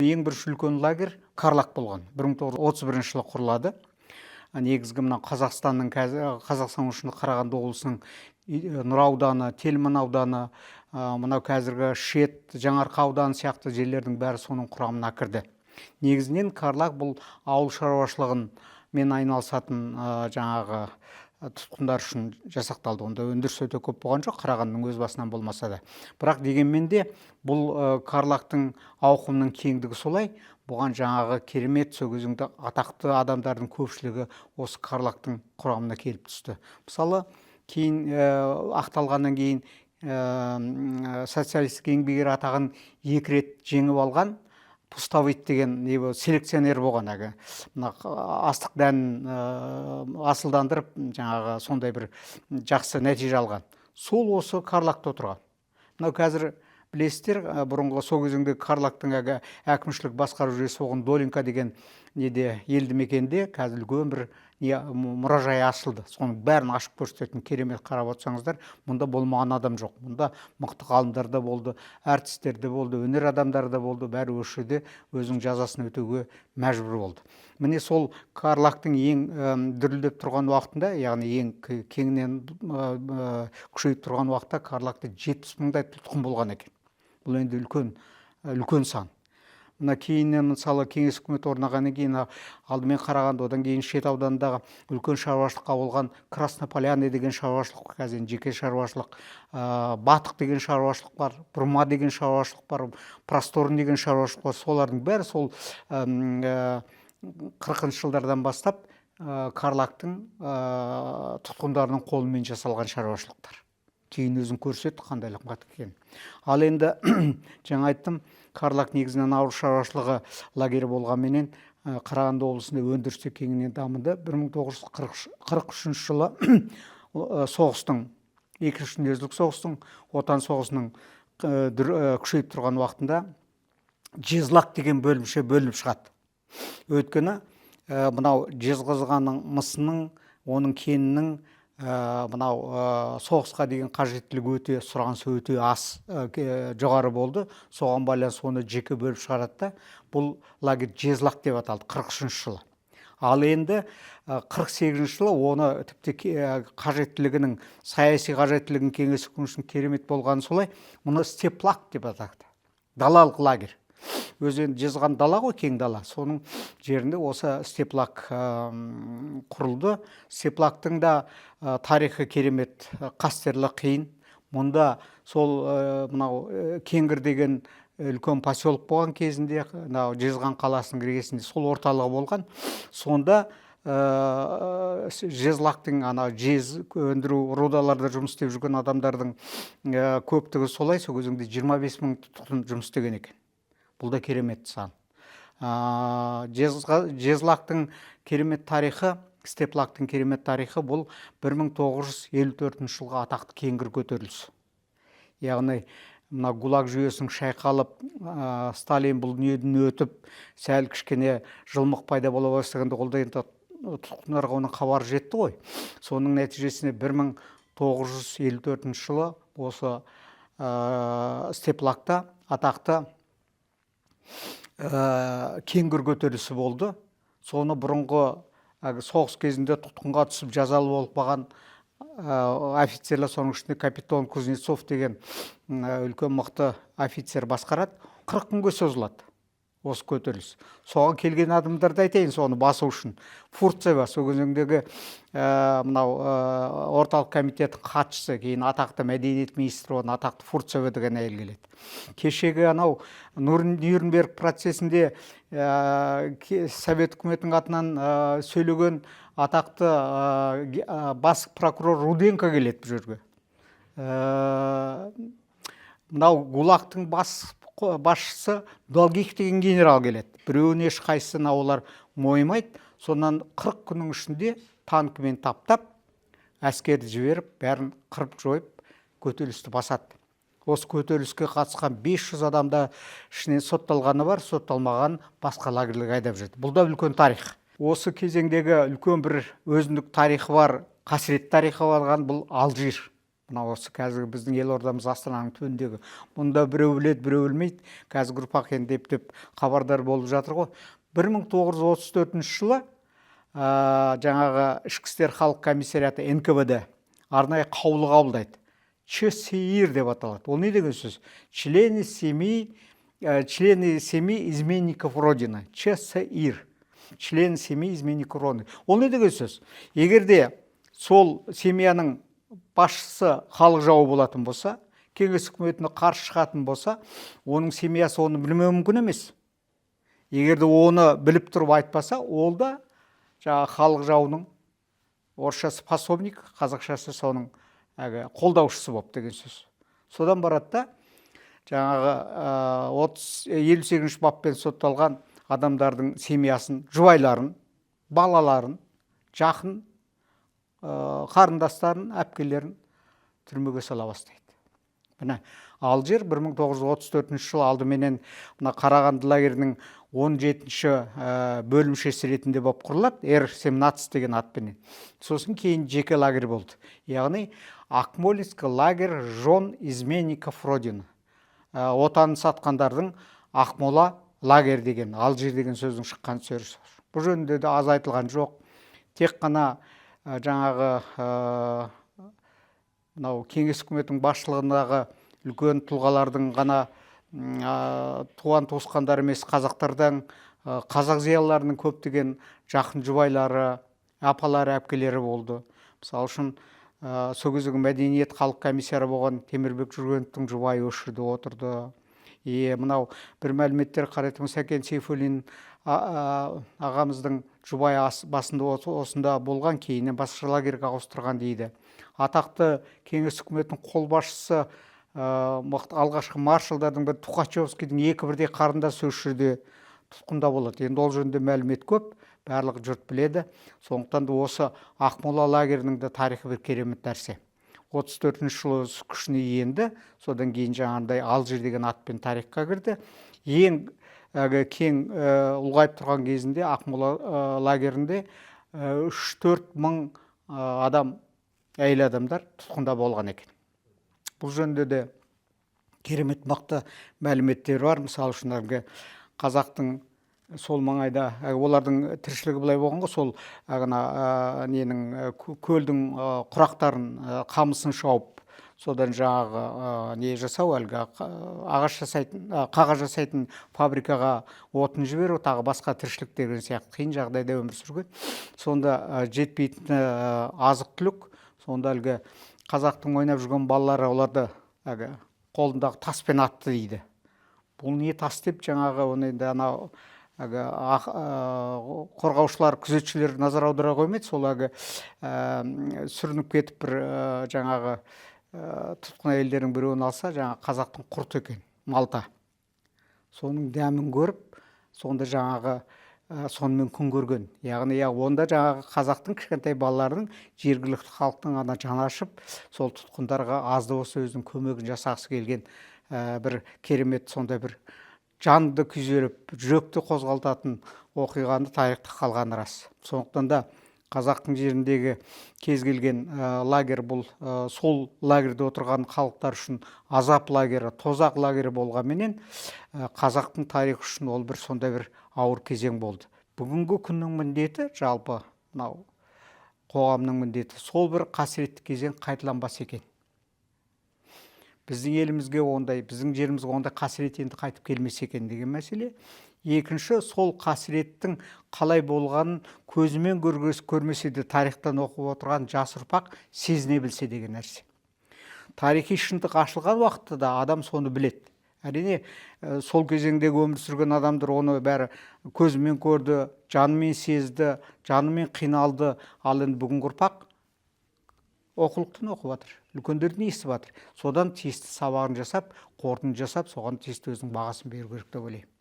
Ең бірінші үлкен лагерь Карлаг болған. 1931 жылы құрылады. Негізгі мына Қазақстанның, қазір Қазақстан үшін Қарағанды облысының Нұра ауданы, Тельман ауданы, мынау қазіргі Шет, Жаңаарқа ауданы сияқты жерлердің бәрі соның құрамына кірді. Негізінен Карлаг бұл ауыл шаруашылығымен айналысатын жаңағы тұтқындар үшін жасақталды. Онда өндіріс өте көп болған жоқ, Қарағандының өз басынан болмаса да. Бірақ дегенмен де бұл Карлагтың ауқымының кеңдігі солай, бұған жаңағы керемет сол кезеңде атақты адамдардың көпшілігі осы Карлагтың құрамына келіп түсті. Мысалы, кейін ақталғаннан кейін Социалистік Еңбек Ері атағын екі рет жеңіп алған Пустовит деген не, селекционер болған, әлгі мына астық дәнін асылдандырып, жаңағы сондай бір жақсы нәтиже алған. Сол осы Карлагта отырған. Мынау қазір білесіздер, бұрынғы сол кезеңде Карлагтың әлгі әкімшілік басқару жүйесі болған Долинка деген неде, елді мекенде қазір үлкен бір не, мұражай ашылды. Соның бәрін ашып көрсететін керемет. Қарап отырсаңыздар, мұнда болмаған адам жоқ. Мұнда мықты ғалымдар да болды, әртістер де болды, өнер адамдары да болды. Бәрі осы жерде өзінің жазасын өтеуге мәжбүр болды. Міне, сол Карлагтың ең дүрілдеп тұрған уақытында, яғни ең кеңінен күшейіп тұрған уақытта Карлагта 70 мыңдай тұтқын болған екен. Бұл енді үлкен, үлкен сан. Мына кейіннен, мысалы, Кеңес үкіметі орнағаннан кейін алдымен Қарағанды, одан кейін Шет ауданындағы үлкен шаруашылыққа болған Краснополяный деген шаруашылық, қазір енді жеке шаруашылық, Батық деген шаруашылық бар, Бұрма деген шаруашылық бар, Просторный деген шаруашылық бар. Солардың бәрі сол 40-жылдардан бастап Карлагтың тұтқындарының қолымен жасалған шаруашылықтар. Кейін өзін көрсетті қандай мықты екенін. Ал енді жаңа айттым, Карлаг негізінен ауыл шаруашылығы лагері болғанменен, Қарағанды облысында өндіріс те кеңінен дамыды. 1943 жылы соғыстың, Екінші дүниежүзілік соғыстың, Отан соғысының күшейіп тұрған уақытында Жезлаг деген бөлімше бөлініп шығады. Өйткені мынау Жезқазғанның мысының, оның кенінің мынау соғысқа деген қажеттілігі өте, сұранысы өте ас, жоғары болды. Соған байланысты оны жеке бөліп шығарады да, бұл лагерь Жезлаг деп аталды 43 жылы. Ал енді 48 жылы оны тіпті қажеттілігінің, саяси қажеттілігінің Кеңес үкіметінің керемет болғаны солай, мұны Степлаг деп атады, далалық лагерь. Өзі енді Жезқазған дала ғой, кең дала. Соның жерінде осы Степлаг құрылды. Степлагтың да тарихы керемет қастерлі, қиын. Мұнда сол мынау Кеңгір деген үлкен поселок болған кезінде, мынау Жезқазған қаласының іргесінде сол орталығы болған. Сонда Жезлагтың ана жез өндіру рудаларда жұмыс істеп жүрген адамдардың көптігі солай, сол кезеңде 25 мың тұтқын жұмыс істеген екен. Бұл да керемет сан. Жезлагтың керемет тарихы, Степлагтың керемет тарихы бұл 1954 жылғы атақты Кеңгір көтерілісі. Яғни мына ГУЛАГ жүйесінің шайқалып, Сталин бұл дүниеден өтіп, сәл кішкене жылмық пайда бола бастағанда, ол да енді тұтқындарға оның хабары жетті ғой. Соның нәтижесінде 1954 жылы осы Степлагта атақты Кеңгір көтерілісі болды. Соны бұрынғы әлгі соғыс кезінде тұтқынға түсіп, жазалы болып қалған офицерлер, соның ішінде капитан Кузнецов деген үлкен мықты офицер басқарады. 40 күнге созылады осы көтеріліс. Соған келген адамдарды айтайын, соны басу үшін Фурцева, сол кезеңдегі мынау орталық комитеттің хатшысы, кейін атақты мәдениет министрі болған атақты Фурцева деген әйел келеді. Кешегі анау Нюрнберг процесінде Совет үкіметінің атынан сөйлеген атақты бас прокурор Руденко келеді бұл жерге. Мынау ГУЛАГтың басшысы Долгих деген генерал келеді. Біреуіне, ешқайсысына олар мойымайды. Сонан 40 күннің ішінде танкімен таптап, әскерді жіберіп, бәрін қырып жойып, көтерілісті басады. Осы көтеріліске қатысқан 500 адамда ішінен сотталғаны бар, сотталмаған басқа лагерьлерге айдап жүрді. Бұл да үлкен тарих. Осы кезеңдегі үлкен бір өзіндік тарихы бар, қасіретті тарихы барған бұл Алжир. Мына осы қазіргі біздің елордамыз Астананың түбіндегі. Мұнда біреу біледі, біреу білмейді. Қазіргі ұрпақ енді ептеп хабардар болып жатыр ғой. 1934 жылы жаңағы Ішкі істер халық комиссариаты, НКВД, арнайы қаулы қабылдайды. ЧСИР деп аталады. Ол не деген сөз? Члены семьи изменников Родины. ЧСИР. Члены семьи изменников Родины. Ол не деген сөз? Егер де сол семьяның басшысы халық жауы болатын болса, кеңес үкіметіне қарсы шығатын болса, оның семьясы оны білмеуі мүмкін емес. Егер де оны біліп тұрып айтпаса, ол да жаңағы халық жауының, орысшасы пособник, қазақшасы соның әлгі қолдаушысы болып деген сөз. Содан барады да, жаңағы 58-баппен сотталған адамдардың семьясын, жұбайларын, балаларын, жақын қарындастарын, әпкелерін түрмеге сала бастайды. Міне, Алжир 1934 жылы алдыменен мына Қарағанды лагерінің 17-ші бөлімшесі ретінде болып құрылады, Р-17 деген атпенен. Сосын кейін жеке лагерь болды. Яғни Акмолинский лагерь жен изменников Родины. Отанын сатқандардың Ақмола лагерь деген, Алжир деген сөздің шыққан сөзі. Бұл жөнінде де аз айтылған жоқ. Тек қана жаңағы мынау кеңес үкіметінің басшылығындағы үлкен тұлғалардың ғана туған туысқандары емес, қазақтардан, қазақ зиялыларының көптеген жақын жұбайлары, апалары, әпкелері болды. Мысалы үшін, сол кездегі мәдениет халық комиссары болған Темірбек Жүргеновтің жұбайы осы жерде отырды. И мынау бір мәліметтер қарайтын, Сәкен Сейфуллин ағамыздың жұбайы басында осында болған, кейіннен басқа лагерьге ауыстырған дейді. Атақты кеңес үкіметінің қолбасшысы, мықты алғашқы маршалдардың бірі Тухачевскийдің екі бірдей қарындасы осы жерде тұтқында болады. Енді ол жөнінде мәлімет көп, барлық жұрт біледі. Сондықтан да осы Ақмола лагерінің де тарихы бір керемет нәрсе. 34 жылы өз күшіне енді, содан кейін жаңағындай Алжир деген атпен тарихқа кірді. Ең әлгі кең ұлғайып тұрған кезінде Ақмола лагерінде 3-4 мың адам, әйел адамдар тұтқында болған екен. Бұл жөнінде де керемет мықты мәліметтер бар. Мысалы үшін, әлгі қазақтың сол маңайда олардың тіршілігі былай болған ғой: сол ана ненің, көлдің құрақтарын, қамысын шауып, содан жаңағы не жасау, әлгі ағаш жасайтын, қағаз жасайтын фабрикаға отын жіберу, тағы басқа тіршілік деген сияқты қиын жағдайда өмір сүрген. Сонда жетпейтін азық түлік. Сонда әлгі қазақтың ойнап жүрген балалары оларды әлгі қолындағы таспен атты дейді. Бұл не тас деп, жаңағы оны енді анау әлгі қорғаушылар, күзетшілер назар аудара қоймайды. Сол әлгі сүрініп кетіп бір жаңағы тұтқын әйелдердің біреуін алса, жаңағы қазақтың құрты екен, малта. Соның дәмін көріп, сонда жаңағы сонымен күн көрген. Яғни онда жаңағы қазақтың кішкентай балаларының, жергілікті халықтың ана жаны ашып, сол тұтқындарға аз да болса өзінің көмегін жасағысы келген бір керемет, сондай бір жанды күйзеліп, жүректі қозғалтатын оқиғаны тарихта қалғаны рас. Сондықтан да қазақтың жеріндегі кез келген лагерь бұл сол лагерьде отырған халықтар үшін азап лагері, тозақ лагері болғанменен, қазақтың тарихы үшін ол бір сондай бір ауыр кезең болды. Бүгінгі күннің міндеті, жалпы мынау қоғамның міндеті, сол бір қасіретті кезең қайталанбас екен. Біздің елімізге ондай, біздің жерімізге ондай қасірет енді қайтып келмесе екен деген мәселе. Екінші, сол қасіреттің қалай болғанын көзімен көрмесе де, тарихтан оқып отырған жас ұрпақ сезіне білсе деген нәрсе. Тарихи шындық ашылған уақытта да адам соны біледі. Әрине, сол кезеңдегі өмір сүрген адамдар оны бәрі көзімен көрді, жанымен сезді, жанымен қиналды. Ал енді бүгінгі ұрпақ оқулықтан оқып жатыр, үлкендерден естіп жатыр. Содан тиісті сабағын жасап, қорытынды жасап, соған тиісті өзінің бағасын беру керек деп ойлаймын.